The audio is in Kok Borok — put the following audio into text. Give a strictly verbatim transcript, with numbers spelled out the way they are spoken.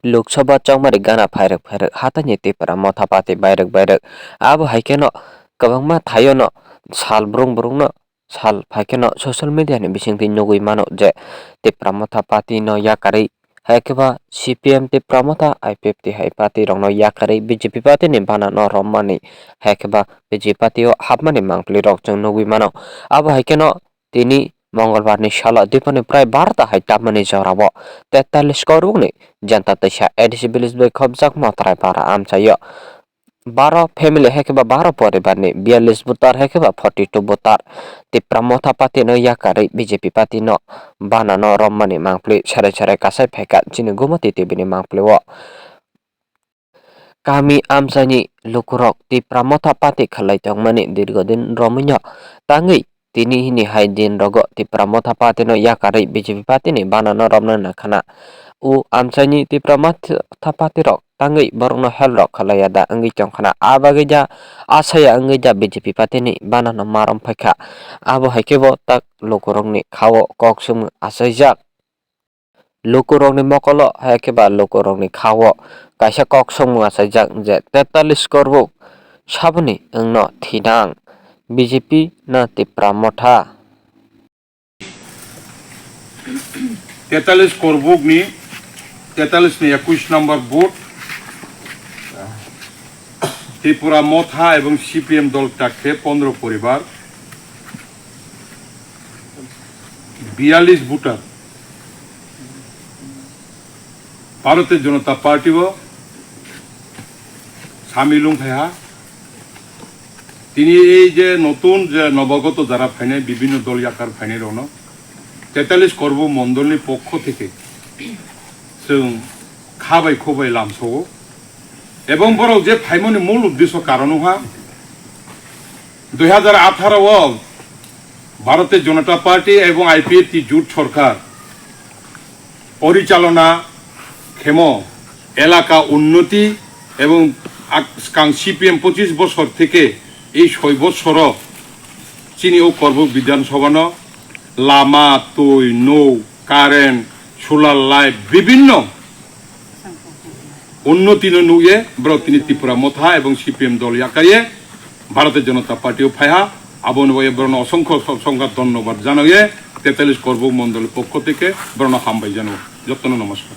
Lok Sabha chongmari gana phairwk phairwk hataini Tipra Motha Party bairwk bairwk. Abo hai kheno kwbangma thaio no sal brung brung no sal phai kheno social media ni bisingtwi nugwi mano je Tipra Motha Party no yakarwi, hai khe ba C P M Tipra Motha, I P F T hai party rok no yakarwi B J P party ni bana no romani, hai khe ba B J P party o hapmani mangpili rok chwng nugwi mano. Abo hai kheno tini Mongolbar ni salo dipani prai barota hai tapmani jorao tetalis korbuk ni Janta Teisa A D C village bai khobjakma Traipara amchaio baro family hai khe ba baro poribar ni biyallis voter hai khe ba forty two voter Tipra Motha Party no yakarwi B J P party no bana no romani mangpili serai serai kasai phaikha chini Gumati T V ni mangpili o. Kami amchaini lukurok Tipra Motha Party khlai tongmani dirgo din romwino tangwi tini hini hai din rogo Tipra Motha Party no yakarwi B J P party ni bana no romna nangkhana. O amchaini Tipra Motha Party rok tangwi borokno help rok khlaiya da wngwi tongkhana. A bagwi da asaya wngwi da B J P party ni bana no marom phaikha. Abo hai khe bo tak lukurokni khao kok sumwi achaijak. Lukurokni mokolo hai khe ba lukurokni khao kaisa kok sumwi achaijak je tetalis korbuk saboni wngno thinang B J P na Tipra Motha. Tetalis korbuk ni, tetalis ni ekush number vote, Tripura Motha ebong C P M dol takhe pondro poribar, biyallis voter Bharatiya Janata Party o samil wngphaiha. Tini ei je notun je nobagoto jara phainai, bibhinno dol yakar phainai rokno tetalis korbo mondolni pokho theke chwng kha bai kho bai lamsao. Ebong borok je phaimani mul uddesho karon wngkha, dui hajar atharo o Bharatiya Janata Party ebong I P F T jut sorkar porichalona khemo elaka unnoti ebong ak-, skang C P M pochis bosor theke ei soi bosoro chini o Korbuk Bidhan Sabhano lama, twi, nou, current, solar light, bibhinno unnoti no nukye borok tini Tripura Motha ebong C P M dol yakarye Bharatiya Janata Party o phaiha. Aboni bagwi borokno osongkho, osongkho dhonnobad janaiye tetalis Korbuk Mondol pokho theke borokno hambai jano. Jottono namaskar.